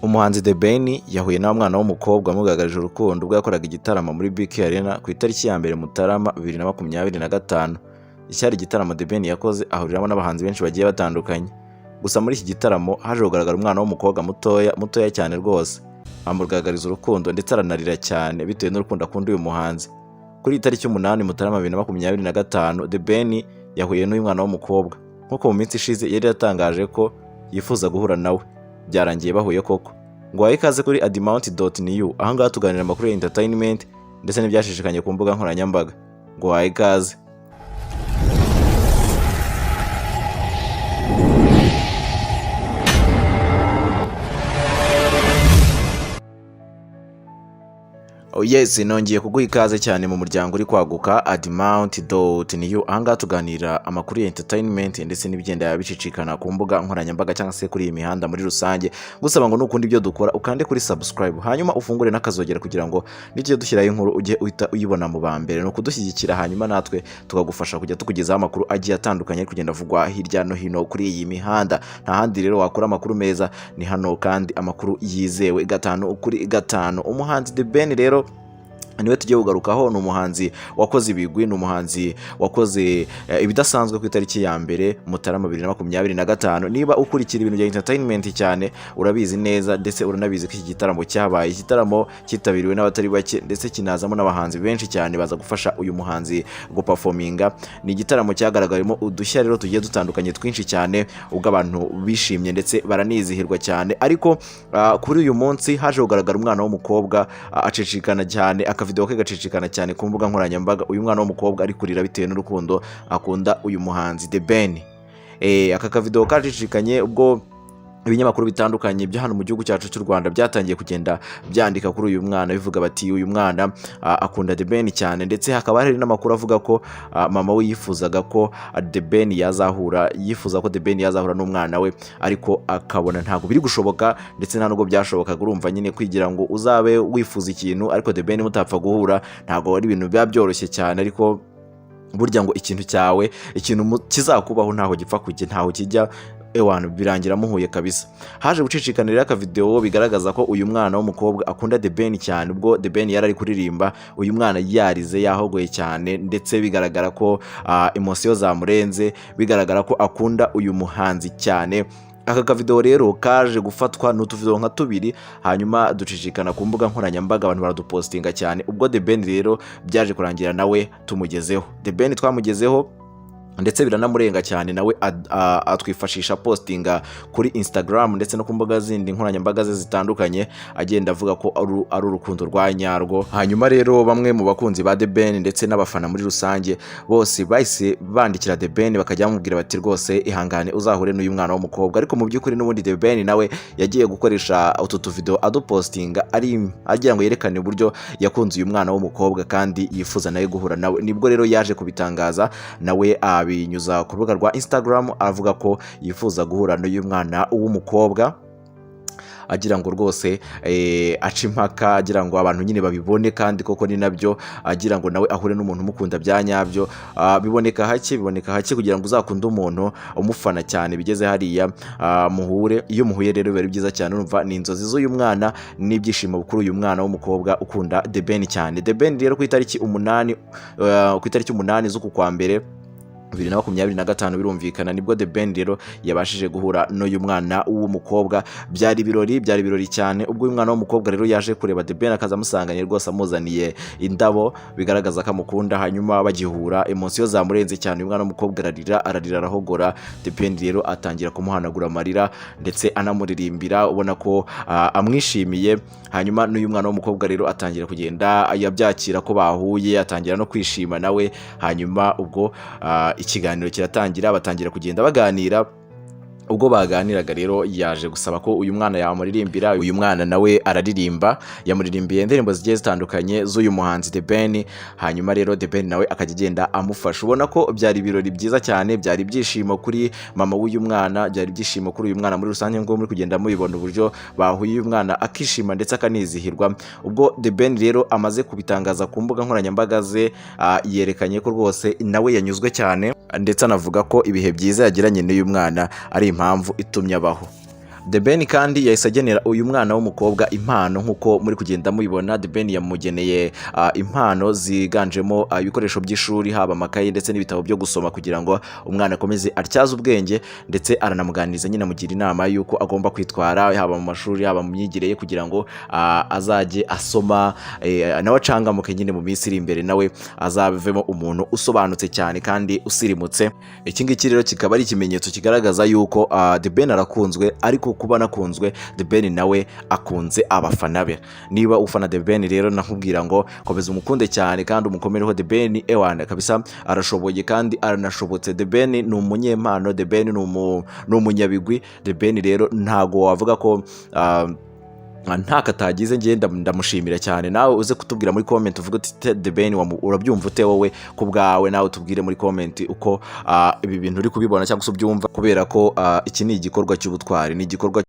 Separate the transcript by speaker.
Speaker 1: Umuhanzi The Ben yahuye na mwana w'umukobwa wamugaragarije urukundo ubwo yakoraga igitaramo muri BK Arena ku itariki ya 1 Mutarama 2025. Icyari igitaramo The Ben yakoze ahuriramo n'abahanzi benshi bagiye batandukanye. Gusa muri iki gitaramo haje kugaragara umwana w'umukobwa mutoya mutoya cyane rwose, amugaragariza urukundo ndetse aranarira cyane bitewe n'urukundo akunda uyu muhanzi. Kuri iyi tariki 8 Mutarama 2025, The Ben yahuye n'uyu mwana w'umukobwa. Nk'uko mu minsi ishize yari yatangaje ko yifuza guhura nawe, byarangiye bahuye koko. Ngo wahe ikaze kuri adimount.new, aho ngaha tuganira amakuru ya entertainment ndetse n'ibyashishikanye ku mbuga nkoranyambaga. Ngo wahe ikaze. Oh yes, nongeye kuguha ikaze cyane mu muryango uri kwaguka adimount.new, aho ngaha tuganira amakuru ya entertainment ndetse n'ibigenda bicicikana ku mbuga nkoranyambaga cyangwa se kuri iyi mihanda muri rusange. Gusaba ngo nukunda ibyo dukora ukande kuri subscribe, hanyuma ufungure n'akazogera kugira ngo nitujya dushyiraho inkuru ujye uhita uyibona mu ba mbere. Ni ukudushyigikira hanyuma natwe tukagufasha kujya tukugezaho amakuru agiye atandukanye ari kugenda avugwa hirya no hino kuri iyi mihanda. Nta handi rero wakura amakuru meza, ni hano kandi amakuru yizewe 5 kuri 5. Umuhanzi The Ben rero niwe tugiye kugarukaho, ni umuhanzi wakoze ibigwi, ni umuhanzi wakoze ibidasanzwe ku itariki ya 1 Mutarama 2025. Niba ukurikira ibintu bya entertainment cyane urabizi neza, ndetse uranabizi ko iki gitaramo cyabaye igitaramo cyitabiriwe n'abatari bake, ndetse kinazamo n'abahanzi benshi cyane baza gufasha uyu muhanzi guperforminga. Ni igitaramo cyagaragayemo udushya rero tugiye dutandukanye twinshi cyane, ubwo abantu bishimye ndetse baranizihirwa cyane. Ariko kuri uyu munsi haje kugaragara umwana w'umukobwa acicikana cyane, akavideo ke gacicikana cyane ku mbuga nkoranyambaga. Uyu mwana w'umukobwa ari kurira bitewe n'urukundo akunda uyu muhanzi The Ben. Aka kavideo kacicikanye ubwo ibinyamakuru bitandukanye byo hano mu gihugu cyacu cy'u Rwanda byatangiye kugenda byandika kuri uyu mwana, bivuga bati uyu mwana akunda The Ben cyane, ndetse hakaba hari n'amakuru avuga ko mama we yifuzaga ko The Ben yazahura, yifuza ko The Ben yazahura n'umwana we, ariko akabona ntabwo biri gushoboka, ndetse nta nubwo byashobokaga. Urumva nyine kwigira ngo uzabe wifuza ikintu ariko The Ben mutapfa guhura, ntabwo ari ibintu biba byoroshye cyane. Ariko burya ngo ikintu cyawe, ikintu kizakubaho ntaho gipfa kujya, ntaho kijya, ewana birangira muhuye kabisa. Haje gucicikanira akavideo bigaragaza ko uyu mwana w'umukobwa akunda The Ben cyane. Ubwo The Ben yari ari kuririmba, uyu mwana yarize yahogoye cyane, ndetse bigaragara ko emosiyo zamurenze, bigaragara ko akunda uyu muhanzi cyane. Aka kavideo rero kaje gufatwa n'utuvideo nka tubiri, hanyuma ducicikana ku mbuga nkoranyambaga, abantu baradupostinga cyane. Ubwo The Ben rero byaje kurangira nawe tumugezeho, The Ben twamugezeho ndetse biranamurenga cyane, nawe atwifashisha postinga kuri Instagram ndetse no ku mbuga zindi nkoranyambaga ze zitandukanye, agenda avuga ko ari urukundo rwa nyarwo. Hanyuma rero bamwe mu bakunzi ba The Ben ndetse n'abafana muri rusange bose bahise bandikira The Ben, bakajya bamubwira bati rwose ihangane uzahure n'uyu mwana w'umukobwa. Ariko mu by'ukuri n'ubundi The Ben nawe yagiye gukoresha utu tuvideo adupostinga ari agira ngo yerekane uburyo yakunze uyu mwana w'umukobwa kandi yifuza nawe guhura nawe. Nibwo rero yaje kubitangaza nawe abinyuza ku rubuga rwa Instagram, avuga ko yifuza guhura n'uyu mwana w'umukobwa, agira ngo rwose ace impaka, agira ngo abantu nyine babibone, kandi koko ni nabyo, agira ngo nawe ahure n'umuntu umukunda bya nyabyo. Biboneka hake, biboneka hake kugira ngo uzakunde umuntu umufana cyane bigeze hariya, muhure. Iyo muhuye rero biba ari byiza cyane. Urumva ni inzozi z'uyu mwana n'ibyishimo kuri uyu mwana w'umukobwa ukunda The Ben cyane. The Ben rero ku itariki 8, ku itariki 8 z'uku kwa mbere 2025, birumvikana nibwo The Ben rero yabashije guhura n'uyu mwana w'umukobwa. Byari ibirori, byari ibirori cyane. Ubwo uyu mwana w'umukobwa rero yaje kureba The Ben, akaza amusanganiye rwose, amuzaniye indabo bigaragaza ko amukunda. Hanyuma bagihura emosiyo zamurenze cyane, uyu mwana w'umukobwa ararira, ararira, arahogora. The Ben rero atangira kumuhanagura amarira ndetse anamuririmbira, ubona ko amwishimiye. Hanyuma n'uyu mwana w'umukobwa rero atangira kugenda yabyakira ko bahuye, atangira no kwishima nawe. Hanyuma ubwo ikiganiro kiratangira, batangira kugenda baganira. Ubwo baganiraga rero yaje gusaba ko uyu mwana yamuririmbira, uyu mwana nawe araririmba, yamuririmbiye indirimbo zigiye zitandukanye z'uyu muhanzi The Ben. Hanyuma rero The Ben nawe akajya agenda amufasha. Ubona ko byari ibirori byiza cyane, byari ibyishimo kuri mama w'uyu mwana, byari ibyishimo kuri uyu mwana muri rusange, ngo muri kugenda mubibona uburyo bahuye, uyu mwana akishima ndetse akanizihirwa. Ubwo The Ben rero amaze kubitangaza ku mbuga nkoranyambaga ze, yerekanye ko rwose nawe yanyuzwe cyane, ndetse anavuga ko ibihe byiza yagiranye n'uyu mwana ari impamvu itumye abaho. The Ben kandi yahise agenera uyu mwana w'umukobwa impano nk'uko muri kugenda mubibona. The Ben yamugeneye impano ziganjemo ibikoresho by'ishuri, haba amakayi ndetse n'ibitabo byo gusoma, kugira ngo umwana akomeze atyaze ubwenge, ndetse aranamuganiriza nyine, amugira inama y'uko agomba kwitwara, haba mu mashuri, haba mu myigire ye, kugira ngo azajye asoma, nawe acangamuke nyine mu minsi iri imbere, nawe azavemo umuntu usobanutse cyane kandi usirimutse. Iki ngiki rero kikaba ari ikimenyetso kigaragaza yuko The Ben arakunzwe, ariko kuba anakunzwe, The Ben nawe akunze abafana be. Niba ufana The Ben rero, nakubwira ngo komeza umukunde cyane kandi umukomereho. The Ben ewana kabisa arashoboye kandi aranashobotse. The Ben ni umunyempano, The Ben ni umunyabigwi. The Ben rero ntago wavuga ko nta katagize. Njye ndamushimira cyane. Nawe uze kutubwira muri comment uvuge uti: "The Ben urabyumva ute wowe ku bwawe?" Nawe tubwire muri comment uko ibi bintu uri kubibona cyangwa se ubyumva, kubera ko iki ni igikorwa cy'ubutwari, ni igikorwa